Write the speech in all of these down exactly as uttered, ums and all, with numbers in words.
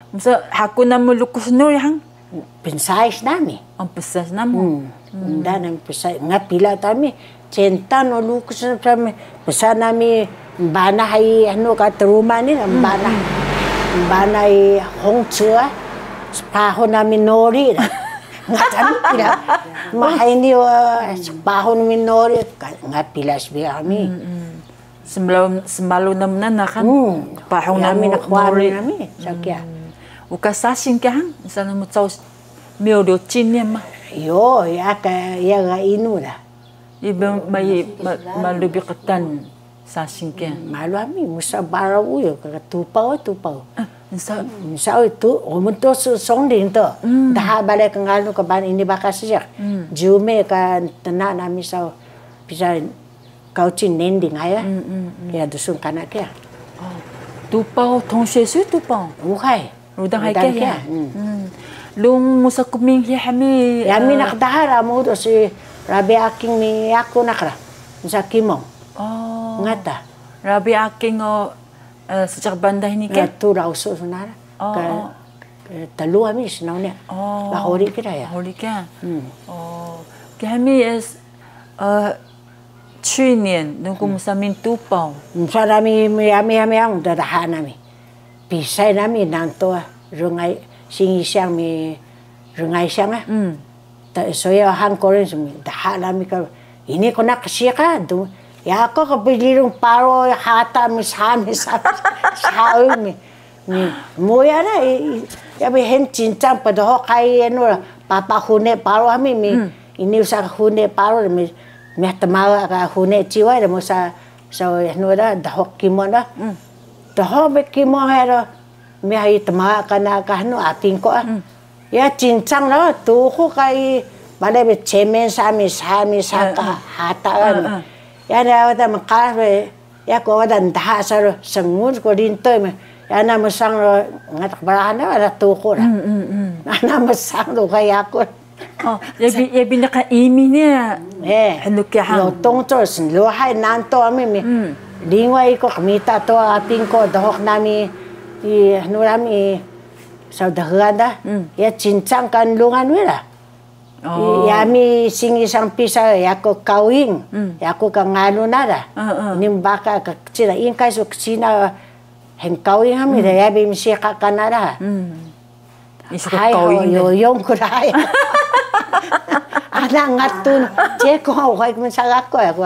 Msa haku namu lukus nuri han? Pnsais nami. Oh, pnsais namu. Hmm. Nda nami pnsais. Nga pila tami. Centang no lukus nami. Psa nami mbana hai anu ka truma ni, mbana. Mbana i hongcu, ah. Spaho nami nori. Nga tami pila. Mahai ni wa spaho nami nori. Nga pila sbi ami. Smalu, smalu namu nanaq kan? Hmm. Pahung namu nori. Nami, sakiya. Hmm. Uka sasing kiya han, msa namu cau miyau do cin niya ma. Yo, ya ka, ya ga inu da. Iba ma, ma, malu bi qtan sasing kiya. Hmm, malu ami, musa bara uyo, ka tupaw, tupaw. Ah, msa. Msa tu, umun to songding to. Hmm. Daha bale ka ngalu ka ban ini baka sijak. Hmm. Jume ka tna nami saw, pisa Kaucing nending aya. Kiya dusun kana kiya. Tupaw, tongse su tupaw. Uhay. Rudang hay kiya. Lung musa kming hiya hami. Yami naq daha ra mudu si Rabi Aking mi yaku naq ra. Musa kimong. Ngata. Rabi Aking o, sejak bandah ini kiya? Tu ra usu sunara. Ka tluwa mi snaw niya. Ba hori kira ya. Hori kiya. Kiya hami 去年 nungku msa ming tupaw. Msa nami, yami, yami, yami, ang dadaha nami. Pisay nami nanto, rungay, singisang mi, rungay sang. Soya hangkorin sumi, daha nami ka, ini kona ksika, tu, ya ko ka pilirung paro, hata mi, sami, sami, sami. Ni, muya na, ya bi hen cincang pdoho kai enu, papa hune paro ami mi. Ini usa hune paro mi, mi tmaga ka hune ciway da musa, so enu da, dhoho kimo da. Dhoho bi kimo hero, mi hai tmaga kana ka hnu aping ko. Ya cincang lo, tuhu kai, bale bi cemen sami, sami, saka, hata kami. Ya da wada mqaras bi, Yaku wada ndaha saru sngun ku rintoy me. Yana msang ro ngatak barahan na wada tuku ra. Ana msang ro ka yaku. Ya bi, ya bi naka imi ni. Hnu kiya hang. Yo tong to snluhay nanto ami mi. Lingwa iko kmita to aping ko dohok nami i hnu rami saw dhegan da. Ya cincang ka nlungan wira. Yami singi sang pisa, yaku kawing, yaku ka ngalun ara. Ini mbaka ka kcina, ingkay su kcina hen kawing ami da, yabi msiqa kan ara. Isu ka kawing da. Yoyong ku da. Ana ngatun, ceko, uhay msaga ko yaku.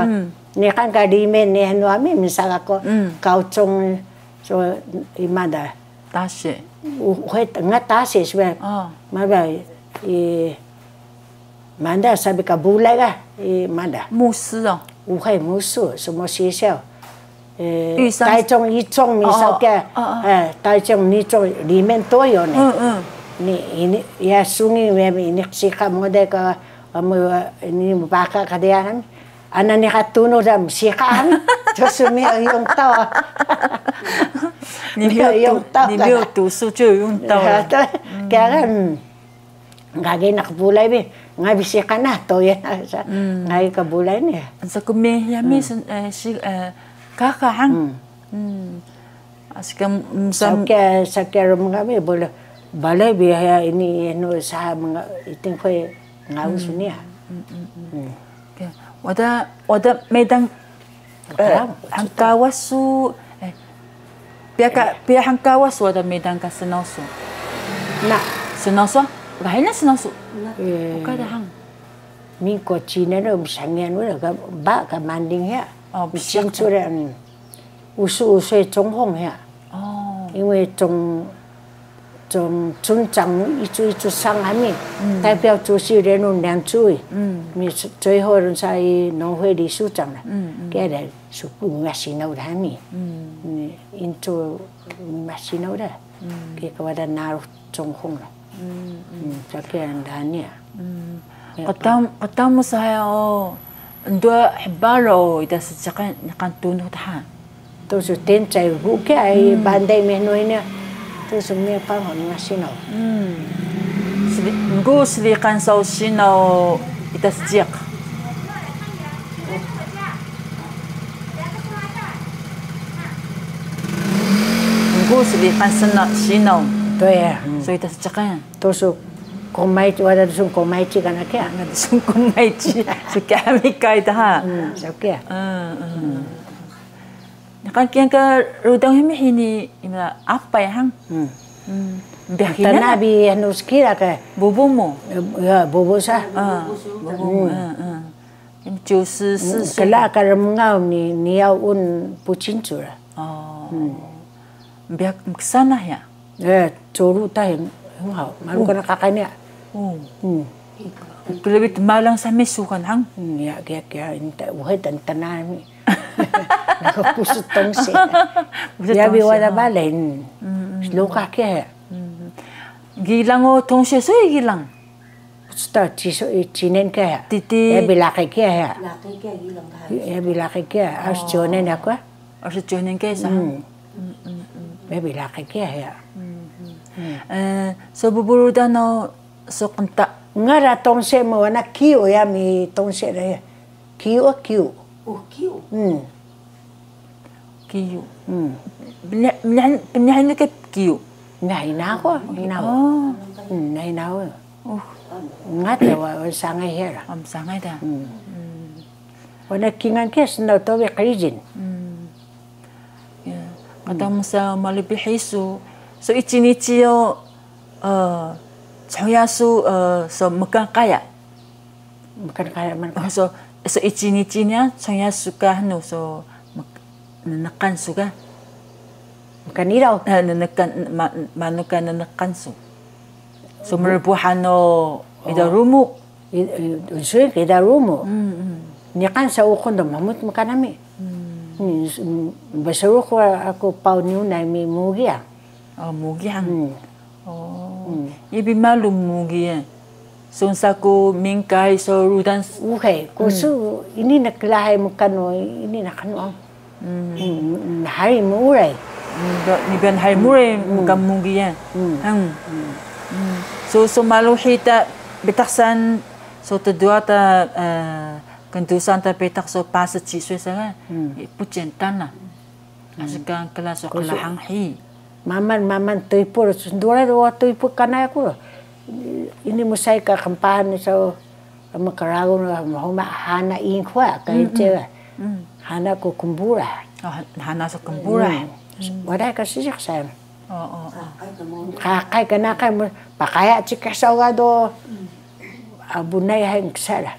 Niqan ka rimen ni hnu ami msaga ko, kaucong, so, ima da. Tasi. Uxe nga tasi sbe. Mada i mada sabi ka bulay ga i mada. Musu. Uxe musu, smo sisiyaw. Taicong icong misaw kiya. Taicong nicong rimen toyo ni. Ni ini ya sungi we ini sika mode ka amu ini baka ka diyan. Ana niqan tunux da msiqan, tusu mi yung taw. Ni mi yung taw. Ni mi tusu cu yung taw. Kiya kan, ngagi naq bulay bi, ngabi siqan na to ya. Ngagi ka bulay ni. Ansa ku mi ya mi si kaka han. Askam msam. Sakiya, sakiya rum ngami boleh, balay bi ya ini no sa mga iting ko. Ngawi su niya. Wada, wada meydang hngkawas su, piya ka, piya hngkawas wada meydang ka snaw su. Na. Snaw su? Uka hini snaw su? Uka da hang. Mingko cina no msangiyan wala ka ba ka manding ya. Mcing cure. Usu usu e cong hong ya. Inwe cong 村长一出一出上下面，代表出去联络两处，mi最后人在农会理事长了，给人是不masinaw da mi，intu masinaw da，给个我的那中红了，这个人的呢。Qtam, qtam saya o. Nduwa hbaraw ida sediq niqan tunux dha. Tusu tencay buki ay banday mehnu ini. Tusu mepang masinaw. Egu sediqan saw sinaw ida sediq. Egu sediqan sinaw. 对啊，嗯。所以他是这样。都是公卖，我的是公卖机，跟他讲。那是公卖机，是给他们盖的哈。嗯，是给。嗯嗯。Niqan kiya ka rudang hini, ima apay hang. Hmm. Hmm. Biyax hini. Tana bi anu skira ka. Bubu mu? Ya, bubu sa. Ah, bubu mu. Ah, ah. Kla ka rmngaw ni niyaw un pucin cura. Oh. Hmm. Biyax mksa na ya? Eh, curu ta yang, yang hao. Malu kana kakay niya. Oh. Hmm. Klbit malang sami sukan hang. Hmm, ya, kiya, kiya, inta, uhe dan tanami. Naka pusu tongse. Pusu tongse, ya, bi wada balay. Sloka kiya. Gilang o tongse so gilang. Pusu ta ciso i cinen kiya. Titi. Ya bi laki kiya ya. Laki kiya gilang ka. Ya bi laki kiya. As cinen aku. As cinen kiya sa. Ya bi laki kiya ya. Eh, so buburu dano. So qnta. Ngara tongse mu wana kiyu ya mi tongse da ya. Kiyu, kiyu. Oh, kiyu. Hmm. Kiyu. Hmm. Pnyahan ke kiyu. Nah, ina ko, ina ko. Oh. Hmm, nah, ina ko. Oh. Ngata wa, wa sangai hera. Am sangai da. Hmm. Wana kingan ke sno to bi qrijin. Hmm. Ya. Kata musa malu bi hisu. So ichi nichi yo, eh, choya su, eh, so mkan kaya. Mkan kaya man. So, so ichi nichi niya choya su ka hnu so mak-, nneqan su ka. Mkan iraw. Eh, nneqan, ma-, manu ka nneqan su. So mrbuhan no ida rumu. Unsuyang kida rumu. Niqan sa uqun do mamut mkan nami. Bsruq aku paw niyu nami mugi ya. Oh, mugi han. Oh. Ibi malu mugi ya. Sun saku mingkay so rudan. Uxe, kusu ini na klahay mkan ini na kanu. Hari muuray. Niban hari muuray mkan mugi ya. So, so malu hita bitaq san so tduwa ta, eh, kndusan ta bitaq so pasa cisuy sa ga. Pucen tana. Asi ka kla so qlahang hi. Maman, maman tuypur, sndura do tuypur kana yaku. Ini musay ka qmpahan so Ama karagun ga mhuma hana inkhwa ka ece ga. Hana ku kmbura. Oh, hana so kmbura. Wada ka sisik sayang. Oh, oh, oh. Kakay ka nakay mu, pakaya cika saw ga do. Abunay hay ksa da.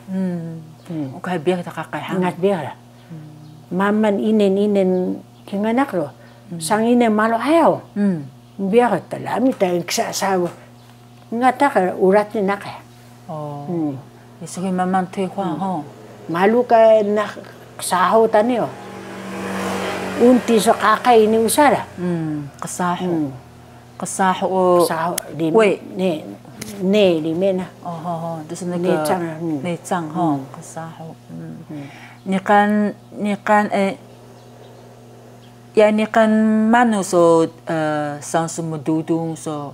Ukay biyak ta kakay ha. Ngat biyak da. Maman inen inen kinganak ro. Sang inen malo hayaw. Biyak ta lami ta ksa saw. Nga ta ka urat ni naq. Oh. Isu hi maman tui huwa ho. Malu ka naq qsahu tani o. Unti so qaqay ini usa da. Qsahu. Qsahu o. Qsahu di ne, ne di mena. Oh, ho, ho. Terus ne cang, ne cang ho. Qsahu. Niqan, niqan, eh, ya niqan manu so, eh, sang so mdudung so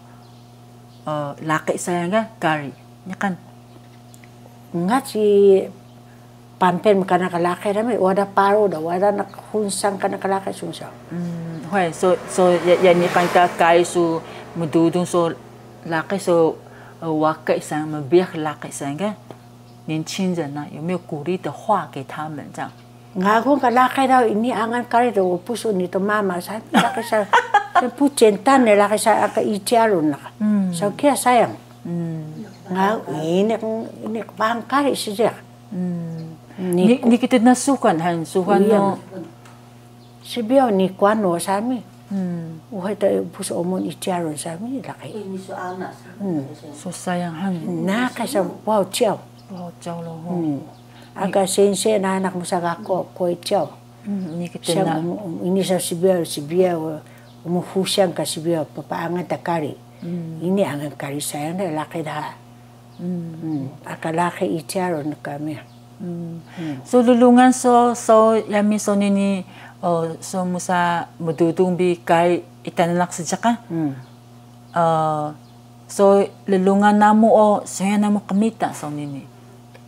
laqi sayang ga kari niqan. Ungat si pampen mkana ka laqi rami, wada paru da, wada naq hunsang kana ka laqi sunsa. Huway, so, so ya, ya niqan ka kari su mdudung so laqi so, eh, waqi sayang, mbiyax laqi sayang ga. 年轻人呢，有没有鼓励的话给他们这样？ Ngagun ka laqi da ini angal kari do pusu ni to mama sa laqi sa, sa pucen tane laqi sa aka iciarun naq. Sa kiya sayang. Nga ini, ini bang kari sijek. Ni, ni kita na sukan han, sukan no. Sibiyaw ni kwano sami. Uxe ta pusu omun iciarun sami laqi. Ini so ana sa. So sayang han. Naqi sa wow ciyaw. Wow ciyaw lo ho. Aka sensei na anak musa gako ko ciyaw. Ini kita na. Ini sa sibiyaw, sibiyaw, umu husiang ka sibiyaw, papaangan ta kari. Ini angal kari sayang da laqi daha. Aka laqi iciarun kami. So lulungan so, so yami so nini, o, so musa mdudung bi kari ita nanaq sejaq ka. So lulungan namu o, so ya namu qmita so nini.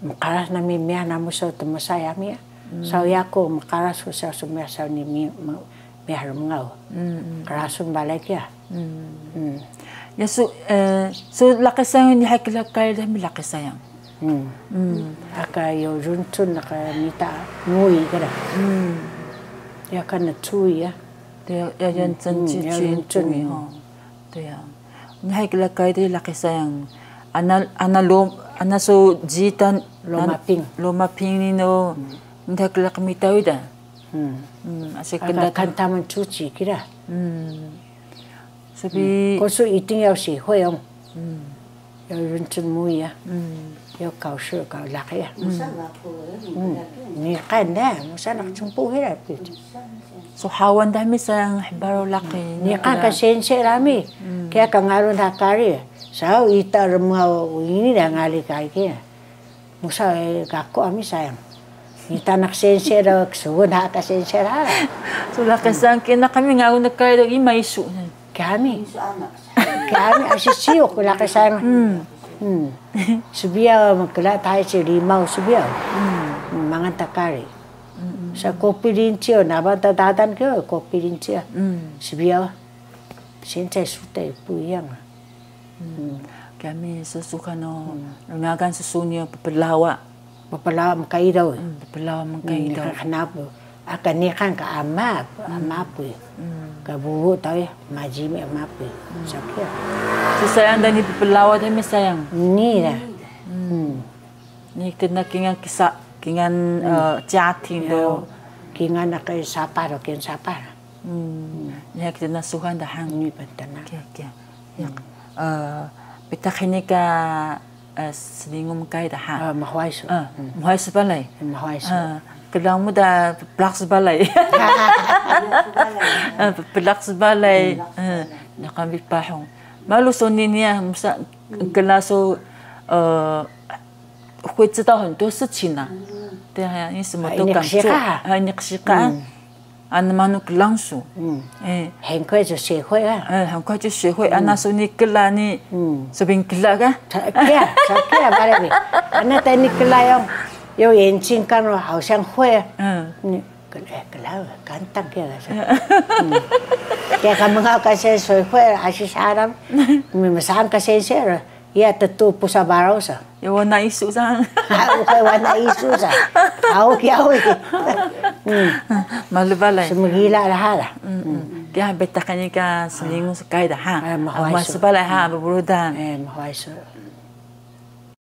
Mqaras nami miyah namu so tmsa yami. So yaku mqaras ku so, so miyah so nimi, miyah rmngaw. Qrasun balay kiya. Ya so, eh, so laqi sayang ni hay kla kari dami laqi sayang. Hmm. Hmm. Aka yo runcun naka mita mui kara. Hmm. Ya kana cui ya. 对呀，要认真去，嗯，要认真。去注意哈。对呀，你还给他改的那个sayang，ana ana lo ana so jitan lomaping. Lomaping ni no, nda kela kemitawi da. Hmm. Hmm, asik kenda kan taman cuci kira. Hmm. Sabi. Ko so iting yau si hoyong. Hmm. Yo runcun mu ya. Yo kaw su kaw laqi ya. Musa laqi. Niqan da, musa naq cmpuh hira pit. So hawan dami sayang hbaraw laqi. Niqan ka sense rami. Kiya ka ngalun da kari. Saw ita rmngaw ini da ngali kari kiya. Musa, eh, gako ami sayang. Ni tanak sense ra ksugun ha ka sense ra. So laqi sayang kina kami ngalun da kari do ima isu. Kami. Kami asi siyuk laqi sayang. Hmm. Sbiyaw mkla tahay si rimaw sbiyaw. Hmm, mangan ta kari. Sa kopi rinci o, naba ta dadan ke kopi rinci o. Sbiyaw. Sense sutay puyang. Kami susukan o, rngagan susuni o pplawa. Pplawa mkaidaw. Pplawa mkaidaw. Niqan ka hnapu. Aka niqan ka ama, ama pu. Ka bubu tawi majimi ama pu. Sakiya. So sayang dani pplawa dami sayang. Ni da. Ni tna kingan kisa, kingan, eh, jating do. Kingan aka sapah do, kingan sapah. Ni tna suhan da hang. Ni pntna. Kiya, kiya. Eh, bitaq hini ka, eh, slingu mkay da ha. Ah, mhuway su. Ah, mhuway su balay. Mhuway su. Ah, klang mu da pplaq su balay. Ah, pplaq su balay. Ah, niqan bi pahung. Malu so ni niya, musa kla so, eh, 会知道很多事情啊。对啊，你什么都敢做。Ini qsiqa. Ah, ini qsiqa. Ana manu klang su. Eh. 很快就学会了。哎，很快就学会。Ana so ni kla ni, so bi nkla ka? Sakiya, sakiya bale bi. Ana ta ni kla yo, yo 眼睛看了好像会啊。Ni kla, eh, kla, 简单 kiya ka sa. Kiya ka mngaw ka se 学会了, asi saram. Mi msaan ka sense ra. Iya, ttu pusa baraw sa. Ya, wana isu sa. Uka wana isu sa. Aw, kiya, aw. Malu balay. Smgila daha da. Kiya, bitaq ni ka slingu skay da ha. Mhuway su balay ha, bbrudan. Eh, mhuway su.